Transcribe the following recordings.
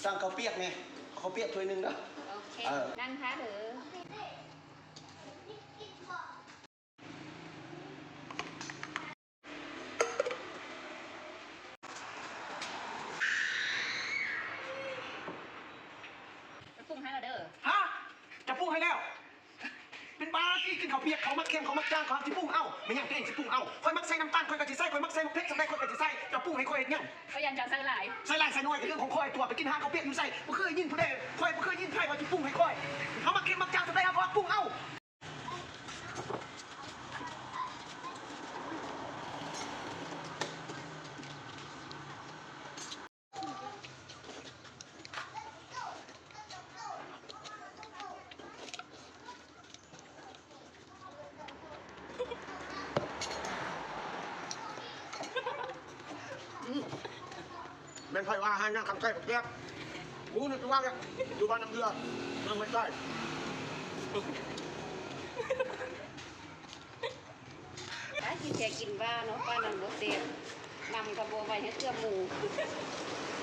ສັ່ງເຂົ້າປຽກແດ່ ເອົາເຂົ້າປຽກຖ້ວຍໜຶ່ງເດີ. ໂອເຄ ເອີ ນັ່ງຖ້າເດີ. ປຸງໃຫ້ແລ້ວເດີ. ຮະ? ເຈົ້າປຸງໃຫ້ແລ້ວ? ເປັນບ້າຕິ ກິນເຂົ້າປຽກ ເຂົາມັກເຄັມ ເຂົາມັກຈາງ ເຂົາຊິປຸງເອົາ. ແມ່ນຫຍັງຕົວເອງຊິປຸງເອົາ? ຂ້ອຍມັກໃສ່ນ້ຳຕານ ຂ້ອຍກໍຊິໃສ່ ຂ້ອຍມັກໃສ່ໝາກເຜັດສ່ຳໃດ ຂ້ອຍກໍຊິໃສ່. ເຈົ້າປຸງໃຫ້ຂ້ອຍເຮັດຫຍັງ? ຂ້ອຍຢ້ານເຈົ້າໃສ່ຫຼາຍ. ໃສ່ຫຼາຍໃສ່ໜ້ອຍກໍເລື່ອງຂອງຂ້ອຍຕົວະ. ໄປກິນຫາເຂົ້າປຽກຢູ່ໃສ ບໍ່ເຄີຍຍິນຜູ້ໃດ ຂ້ອຍບໍ່ເຄີຍຍິນໃຜວ່າຊິປຸງໃຫ້ຂ້ອຍ. ເຮົາມັກເຄັມມັກຈາງສ່ຳໃດ ເຮົາກໍປັບປຸງເອົາ. ອືມ ແມ່ນໃຜວ່າອາຫານນາງຄຳໃຊ້ບັກແຊບ. ໝູນີ້ຄືວ່າແຫຼະ ຢູ່ບ້ານນ້ຳເດື່ອ ເມືອງຫ້ວຍຊາຍ. ອ້າຍ ກິນແທ້ກິນວ່າເນາະ ປານນັ້ນບໍ່ແຊບ ນຳກໍບໍ່ໄວ້ໃຫ້ເກືອໝູ.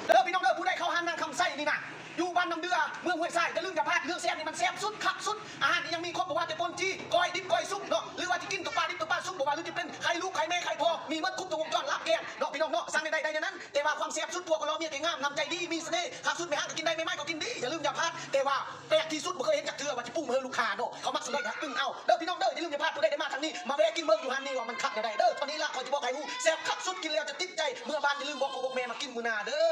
ເດີພີ່ນ້ອງເດີ ຜູ້ໃດເຂົ້າຮ້ານນາງຄຳໃສນີ້ນະ ຢູ່ບ້ານນ້ຳເດື່ອ ເມືອງຫ້ວຍຊາຍ ຢ່າລືມຢ່າພາດ ເລື່ອງແຊບນີ້ມັນແຊບສຸດ ຄັກສຸດ. ອາຫານນີ້ຍັງມີຄົບ ບໍ່ວ່າແຕ່ປົ່ນຈີ່ ກ້ອຍດິບ ກ້ອຍສຸກເນາະ ຫຼືວ່າຈະກິນຕົວປາດິບ ຕົວປາສຸກ ບໍ່ວ່າ ຫຼືຈະເປັນໄຂ່ລູກ ໄຂ່ແມ ໄຂ່ພໍ ມີໝົດ ຄົບວົງຈອນ ລາບແກງເນາະ ພີ່ນ້ອງເນາະ. ສັ່ງແນວໃດໄດ້ແນວນັ້ນ ແຕ່ວ່າຄວາມແຊບສຸດ ຜົວກໍຫຼໍ່ ເມຍກໍງາມ ນ້ຳໃຈດີ ມີສະເໜ່ ຄັກສຸດ ແມ່ຮ້ານກໍກິນໄດ້ ແມ່ໝ້າຍກໍກິນດີ. ຢ່າລືມຢ່າພາດ ແຕ່ວ່າ ແປກທີ່ສຸດ ບໍ່ເຄີຍເຫັນຈັກເທື່ອວ່າຊິປຸງໃຫ້ລູກຄ້າເນາະ ເຂົາມັກສ່ຳໃດກໍປຸງເອົາເດີພີ່ນ້ອງເດີ. ຢ່າລືມຢ່າພາດ ຜູ້ໃດໄດ້ມາທາງນີ້ ມາແວ່ກິນເບິ່ງຢູ່ຮ້ານນີ້ວ່າມັນຄັກແນວໃດເດີ. ເທົ່ານີ້ລະ ຂ້ອຍຈະບອກໃຫ້ຮູ້ ແຊບຄັກສຸດ ກິນແລ້ວຈະຕິດໃຈ ເມືອບ້ານຢ່າລືມບອກພໍ່ບອກແມ່ມາກິນມື້ໜ້າເດີ.